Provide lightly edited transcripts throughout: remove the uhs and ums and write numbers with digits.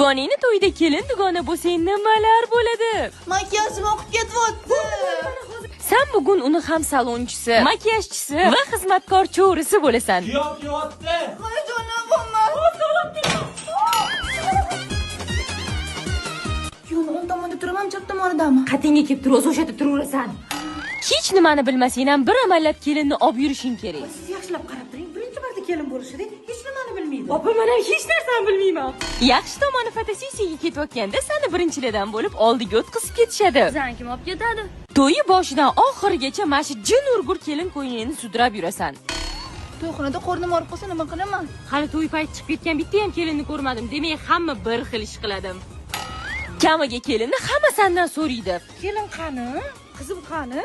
Dugoningni to'yida kelin dugona bo'lsang, nimalar bo'ladi? Makiyajim oqib ketyapti. San bugun uni ham salonchisi, makiyajchisi va xizmatkor cho'risi bo'lasan. Kuyov kelyapti. Hayajonlanyapman. Kuyovni o'ng tomonda turaman, chap tomonidami? Qatingga kelib tur, o'zi o'sha yerda turaverasan. Hech nimani bilmasang ham bir amallab kelinni olib yurishing kerak. Siz yaxshilab qarab turing, birinchi marta kelin bo'lishida hech nimani bilmaydi. Opa, men ham hech narsani bilmayman. Yaxshi tomoni, fotosessiyaga ketayotganda seni birinchilardan bo'lib oldiga o'tkazib ketishadi. Bizani kim olib ketadi? To'yi boshidan oxirigacha mana shu jin urgur kelin ko'ylagini sudrab yurasan. To'yxonada qornim og'rib qolsa, nima qilaman? Hali to'y payti chiqib ketgan bitta ham kelinni ko'rmadim. Demak, hamma bir xil ish qiladi. Kamiga kelinni hamma sandan so'raydi. Kelin qani? Qizim qani?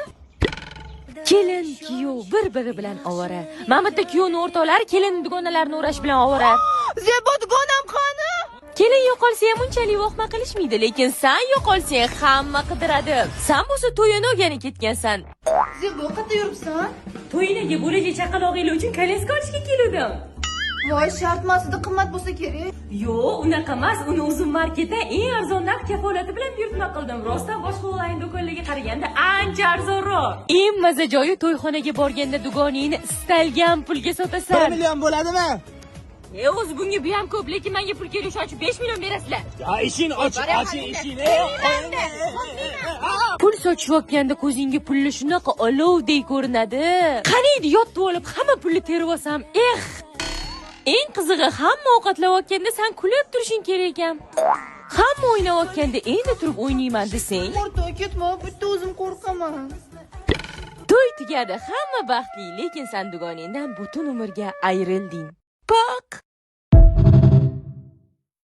Kelin, kuyov bir-biri bilan ovora. Mana bitta kuyovni o'rtoqlari kelin dugonalarini o'rash bilan ovora. Zebo, dugonam qani? Kelin yo'qolsa ham unchalik vohma qilishmaydi, lekin san yo'qolsang, hamma qidiradi. San bo'lsa to'yini olgani ketgansan. Zebo, qayerda yuribsan? To'yinaga bo'lajak chaqalog'inglar uchun kolyaska olishga keluvdim. Voy, shartmasida qimmat bo'lsa kerak. Yo'q, unaqa emas. Uni o'zim marketda eng arzon narx kafolati bilan buyurtma qildim. Rostdan boshqa onlayn do'konlarga qaraganda ancha arzonroq. Eng maza joyi, to'yxonaga borganda dugoningni istalgan pulga sotasan. 1 million bo'ladimi? E, o'zi bunga bu ham ko'p, lekin menga pul kerak, shuning uchun 5 million berasizlar. Ya eshikni och, oching eshikni. Pul sochayotganda ko'zingga pulli shunaqa olovdek ko'rinadi. Qaniydi yotib olib hamma pulni terib olsam, eh. Eng qizig'i, hamma ovqatlayotganda san kulib turishing kerak ekan. Hamma o'ynayotganda endi turib o'ynayman desang, O'rtoq, ketma, bitta o'zim qo'rqaman. To'y tugadi, hamma baxtli, lekin san dugoningdan butun umrga ayrilding. Paq!